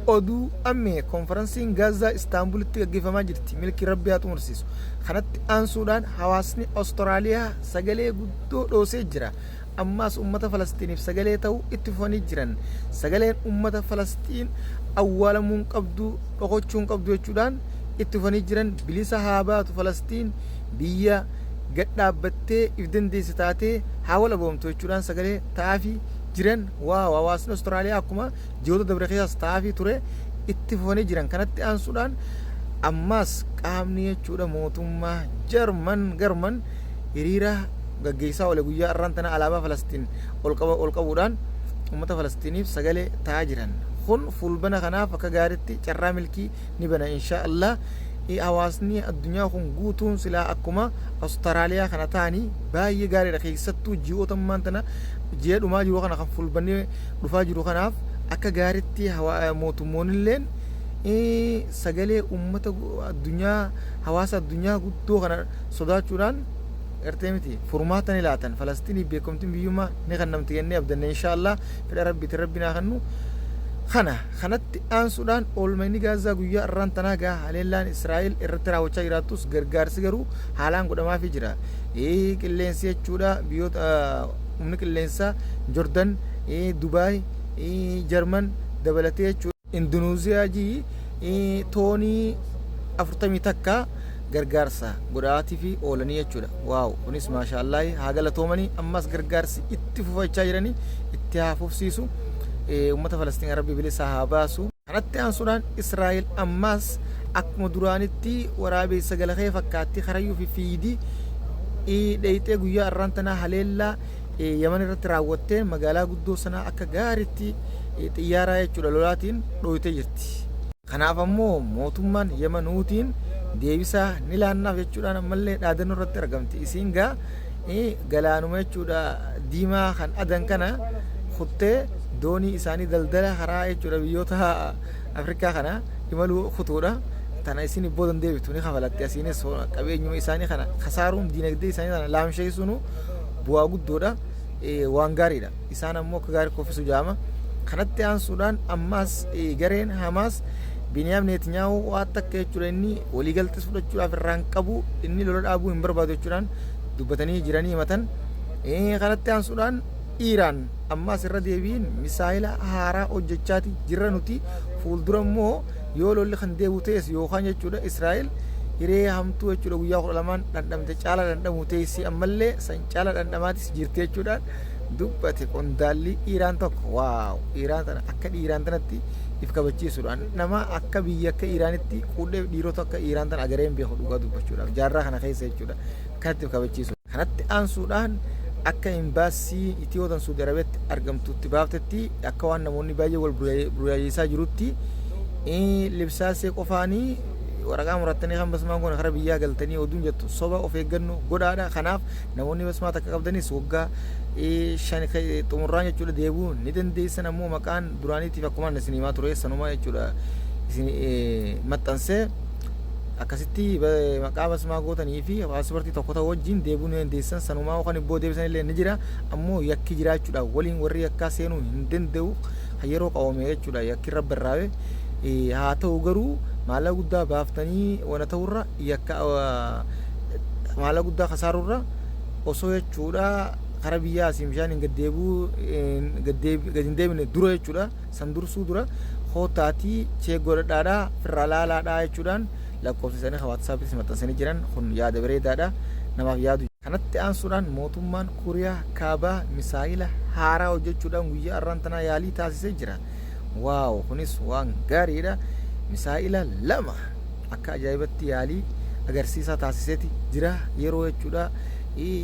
Oduu ammee konferansiin Gaazaa Istaanbulitti gaggeeffamaa jirti. Milkii Rabbi haa xumursiisu. Kanatti aansuudhaan hawaasni Awustiraaliyaa sagalee guddoo dhoosee jira. Ammaas ummata Falastiiniif sagalee ta'uu itti fufanii jiran. Sagaleen ummata Falastiin awwaalamuu hin qabdu, dhokachuu hin qabdu jechuudhaan itti fufanii jiran. Bilisa haa baatu Falastiin, biyya gad dhaabbattee if dandeesse taatee haa walaboomtu jechuudhaan sagalee ta'aafii jiran. Waaw, hawaasni Awustiraaliyaa akkuma ji'oota dabre keessaas ta'aafii ture itti fufanii jiran. Kanatti aansuudhaan ammaas qaamni jechuudha mootummaa Jarman Garman hiriira gaggeessaa oole guyyaa har'aan tana alaabaa Falastiin ol qaba ol qabuudhaan uummata Falastiiniif sagalee ta'aa jiran. Kun fuulbana kanaaf akka gaariitti carraa milkii ni bana inshaa Allah. Hawaasni addunyaa kun guutuun silaa akkuma Awustiraaliyaa kana ta'anii baay'ee gaariidha. Keessattuu ji'oota ammaan tana ji'a dhumaa jiru kana kan fuulbanni dhufaa jiru kanaaf akka gaariitti mootummoonnilleen sagalee uummata addunyaa hawaasa addunyaa guddoo kana sodaachuudhaan gartee miti furmaata ni laatan. Falastiiniif beekamtiin biyyummaa ni kennamti jennee abdanna inshaa Allah, fedha Rabbiitiin Rabbi naa kennu. Kana kanatti aansuudhaan oolmayni Gaazaa guyyaa irraan tanaa gaa haleellaan Israa'el irratti raawwachaa jiraattus gargaarsi garuu haalaan godhamaafii jira. Qilleensi jechuudha biyyoota humni qilleensaa Jordan, Dubaay, Jarman dabalatee jechuudha Indunuuziyaa jii toonii 41 gargaarsa godhaatiifi oolanii jechuudha. Waaw, kunis maashaallahi haa galatoomanii. Ammas gargaarsi itti fufachaa jiranii itti haa fufsiisu. Uummata Falastiin Rabbi bilisa haa baasu. Kanatti aansuudhaan Israa'el ammas akkuma duraanitti waraabeessa galakee fakkaatti karayyuu fi fiidi dheeyxee guyyaa arraan tanaa haleellaa Yaman irratti raawwattee magaalaa guddoo sanaa akka gaariitti xiyyaaraa jechuudha lolaatiin dhooytee jirti. Kanaaf ammoo mootummaan Yaman Huutiin deebisaa ni laannaaf jechuudhaan ammallee dhaadannoo irratti argamti. Isiin gaa galaanuma jechuudha diimaa kan Adan kana kuttee doonii isaanii daldala karaa jechuudha biyyoota Afrikaa kana imaluu kutuudha. Tana isin booda hin deebitu, ni kafalatti. Asiinis qabeenyuma isaanii kana kasaaruun diinagdee isaanii kana laamsheessuun bu'aa guddoodha. Waan gaariidha. Isaan ammoo akka gaarii kuffisu jaama. Kanatti aansuudhaan ammaas gareen Hamaas Biniyaam Neetnyaahuu waan takka jechuudha inni waliigaltees fudhachuudhaaf irraa hin qabu, inni lola dhaabuu hin barbaadu jechuudhaan dubbatanii jiranii himatan. Kanatti aansuudhaan Iiraan ammaas irra deebiin misaayila haaraa hojjechaati jirra nuti, fuuldura immoo yoo lolli kan deebi'u ta'es yookaan jechuudha Israa'el hiree hamtuu jechuudha guyyaa 12n dhandhamte caala dhandhamuu teessi, ammallee san caala dhandhamaatis jirti jechuudhaan dubbate qondaalli Iiraan tokko. Waaw, Iiraan tana akka Iiraan tanatti if kabachiisuudhaan nama akka biyya akka Iiraanitti quudhee dhiirota akka Iiraan tana agaree hin beeku dhugaa dubbachuudhaaf jaarraa kana keessa jechuudha kanatti if kabachiisu. Kanatti aansuudhaan akka imbaasii Itiyootan Suudi Arabiyaatti argamtutti baaftetti akka waan namoonni baay'ee wal burjaajessaa jirutti libsaasee qofaanii waraqaa murattanii kan basmaan kun kara biyyaa galtanii oduun jettu soba, of eeggannoo godhaadha. Kanaaf namoonni basmaa takka qabdanis waggaa 5 xumurraan jechuudha deebi'uu ni dandeessan. Ammoo maqaan duraaniitiif akkuma isin himaa ture sanuma jechuudha isin maxxansee akkasitti maqaa basmaa gootanii fi paaspoortii tokko ta'u wajjin deebi'uu ni dandeessan. Sanumaa yookaan ibboo deebisan illee ni jira. Ammoo yakki jiraachuudha waliin warri yakkaa seenuu hin danda'u kan yeroo qabame jechuudha yakki irra barraa'e haa ta'u garuu maallaqa guddaa baaftanii wana ta'urra yakka maallaqa guddaa kasaarurra osoo jechuudha kara biyyaa asiin bishaan hin gaddeebi'uu gad hin deebine dura jechuudha san dursuu dura koottaatii cheek godhadhaadha firraa laalaadha jechuudhaan lakkoofsa isaanii kan WhatsAppis maxxansanii jiran. Kun yaada bareedaadha namaaf yaadu. Kanatti aansuudhaan mootummaan Kuuriyaa Kaabaa misaayila haaraa hojjechuudhaan guyyaa har'aan tanaa yaalii taasisee jira. Waaw, kunis waan gaariidha. Misaayila lama akka ajaa'ibatti yaalii agarsiisaa taasiseeti jira. Yeroo jechuudha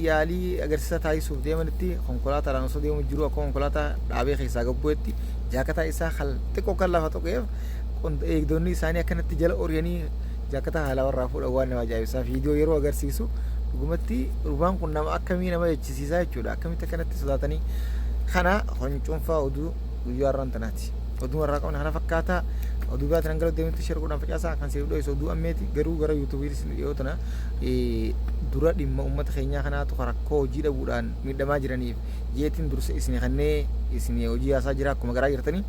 yaalii agarsiisaa taasisuuf deemanitti konkolaataadhaan osoo deemu jiru akka konkolaataa dhaabee keessaa gad bu'etti jaakataa isaa kan xiqqoo kan lafa tuqeef eegdonni isaanii akkanatti jala ori'anii jaakataa haala warraa fuudhan. Waan nama ajaa'ibsaa viidiyoo yeroo agarsiisu dhugumatti gurbaan kun nama akkamii nama jechisiisaa jechuudha, akkamitti akkanatti sodaatanii. Kana cuunfaa oduu guyyaa har'aan tanaati. Oduu har'aa qabna kana fakkaata. Oduu biraatiin hanga deemutti share godhaan facaasaa. Kan siif dho'isu oduu ammeeti. Garuu gara YouTubeiitis dhiyoo tana dura dhimma uummata keenyaa kanaatu rakkoo hojii dhabuudhaan miidhamaa jiraniif jeetiin dursa isin kannee isin hojii yaasaa jira akkuma garaa jirtanii.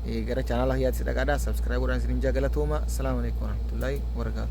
Gara chaanaala kiyyaatti dhaqaadhaa, subscribe godhaan isiniin jaa. Galatooma. Assalaamu alaikum warahmatullaahi wabarakaatu.